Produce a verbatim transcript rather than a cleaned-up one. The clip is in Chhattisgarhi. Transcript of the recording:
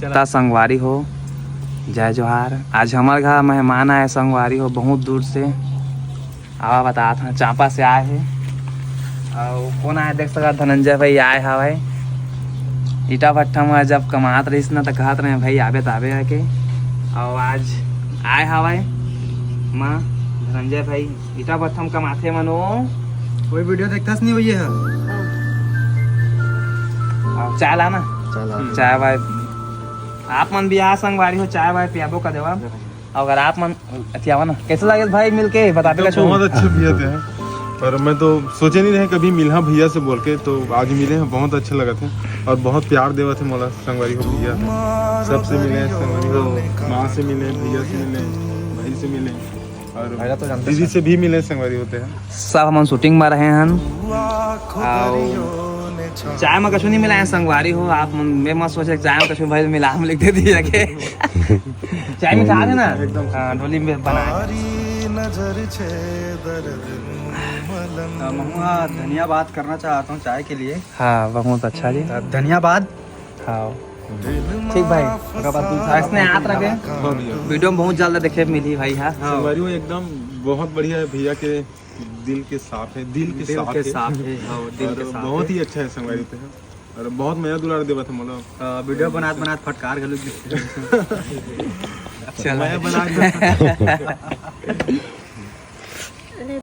ता संगवारी हो, जय जोहार। आज हमर घर मेहमान आए संगवारी हो, बहुत दूर से आवा बतात हन, चांपा से आए हे। अउ कोन आए देख सकत, धनंजय भाई आए हवय। ईटा भट्ठा म जब कमात रहिस न त कहत रहे भाई आबे त आबे आके। अउ आज आए हवय माँ धनंजय भाई, ईटा भट्ठा म कमाथे मनो। कोई वीडियो देखथस नहीं हुई है। अउ चाय लाना। चाय ला। चाय वाय आप मन भी आ संगवारी हो, चाय वाय पियाबो का देवा। अगर आप मन अथी आवा ना, कैसे लगे भाई मिलके बताबे का छू? बहुत अच्छे भैया थे हैं। और मैं तो सोचे नहीं रहे कभी मिलहा भैया से बोल के, तो आज मिले हैं, बहुत अच्छा लगा थे। और बहुत प्यार देवा थे मोला संगवारी हो भैया। सबसे मिले हैं संगवारी हो, माँ से मिले, भैया से मिले, भाई से मिले। और पहला तो जानते दीदी हैं। से भी मिले संगवारी होते हैं। सब हमन शूटिंग में रहे हन। अउ चाय में कछु नहीं मिलाए संगवारी हो, आप मन में मत सोचे चाय में कछु भाई मिला हम लिख दे दिया के। चाय में था ना? एकदम। हाँ, ढोली में बना है। अ, महुआ धन्यवाद करना चाहता हूँ चाय के लिए। हाँ, बहुत अच्छा जी। अ, धन्यवाद। हाँ। ठीक भाई, ओकर बाद दूसरा इसने हाथ रखे। हाँ भैया। वीडियो में बहुत जल्द देखे मिली भाई, हाँ। संगवारी हो एकदम बहुत बढ़िया है भैया के, दिल के साफ है, दिल के दिल साफ के है। साफ है, हाँ, दिल और के साफ बहुत है। ही अच्छा है संगवारी होते हैं। और बहुत मया दुलार देवा था मोला। अ, वीडियो बनात बनात फटकार घलो गिफ्ट। अच्छा मया लगा। बना के।